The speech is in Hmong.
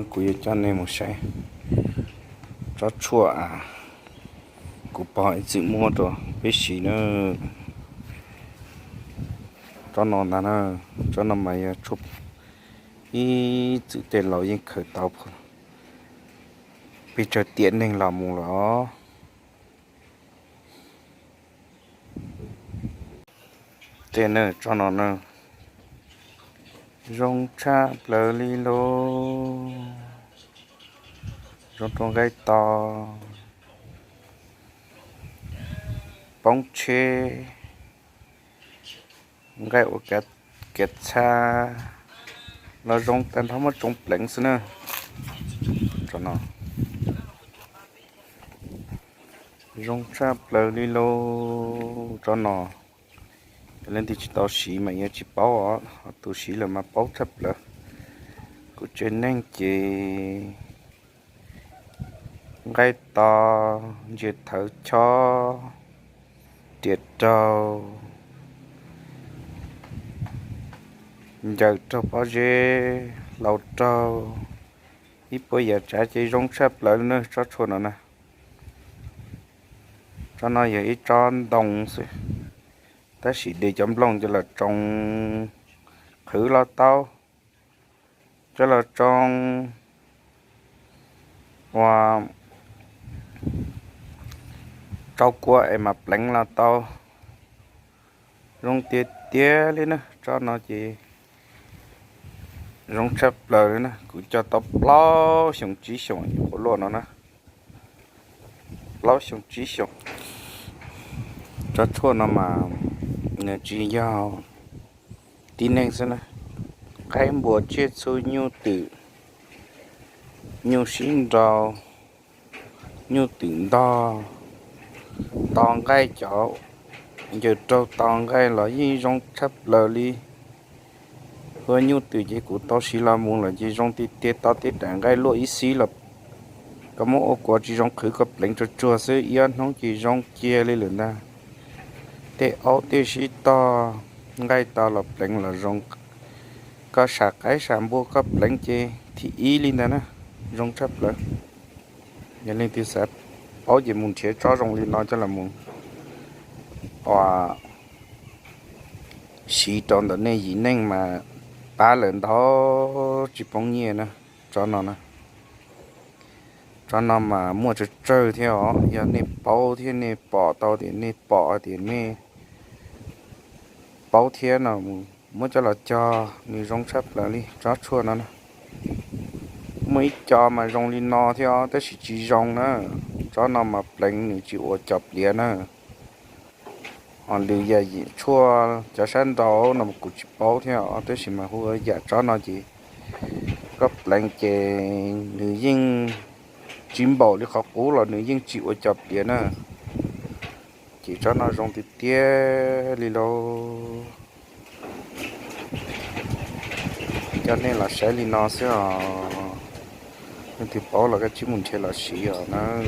Kuv yuav coj nej mus saib tsob tshuaj kuv pog ib txwm muab rau peb siv na. Tsob no ntag na, tsob no mas yog tshuaj ib txwm tej laus yeej khaws tau, pes tsawg tiam neeg los mus lawm os. Tej na, tsob no na, zoo tshaj plaws li lauj. Zoo rau nqaij to, poob tsheb, nqaij ua kav txha los zoo tag nrho, muab tsoo pleev xwb na. Tsob no zoo tshaj plaws li lauj. Tsob no yog leej twg tsis tau siv mas yuav tsis paub os, ho tus siv lawm mas paub tshaj plaws. Kuv tsev neeg ces nqaij to, ntsia thawv chob, riam raug, ncaws raug pob zeb, hlau raug, ib puas yam tsav ces zoo tshaj plaws li na tsob tshuaj no na. Tsob no yog ib tsob ntoo xwb, tab sis de cov nplooj coj los tsoo qhwv los tau, coj los tsoo ua rau kua es mas pleev los tau. Zoo tiag tiag li na, tsob no ces zoo tshaj plaws li na. Kuv coj tau plaub xyoos tsib xyoos qhuav luaj no na, plaub xyoos tsib xyoos. Tsob tshuaj no mas nws tsis yog tib neeg xwb na, qaib npua tsiaj txhu nyuj twm, nyuj sib nraus, nyuj twm ntog, to nqaij cov ncaws raug to nqaij los yeej zoo tshaj plaws li. Ua nyuj twm ces kuv tau siv los mus lawm ces zoo tiag tiag, to tej daim nqaij luaj ib xib los koj muab ua kuav tsis zoo qhwv, koj pleev tsuag tsuag xwb ib ob hnub ces zoo kiag li lawm ntag. Tej aub tej sib tog, nqaij to los pleev los zoo. Koj sam qaib sam npua koj pleev ces thib ib li ntag na, zoo tshaj plaws. Yog leej twg xav paub ces mus nrhiav tsob zoo li no coj los mus ua siv rau ntawm nej yim neej mas pab lawm ntau tsis poob nyiaj na. Tsob no na, tsob no mas muaj tsawg tsawg thiab os. Yog nej paub thiab nej pom tau tias nej pom tias nej paub thiab no, muab coj los cog, nws zoo tshaj plaws li tsob tshuaj no na. Muaj ib co mas zoo li no thiab os, tab sis tsis zoo na. Tsob no mas pleev nws tsis ua cov pliav na. Ho lwm yam tshuaj cov sab nraud no kuv tsis paub thiab os, tab sis mas hu yam tsob no ces koj pleev ces nws yeej tsis npaum li qhov qub los nws yeej tsis ua cov pliav na. Ces tsob no zoo tiag tiag li lauj. Coj nej los saib li no xwb os. Leej twg paub los koj tsij mus nrhiav los siv os nawb.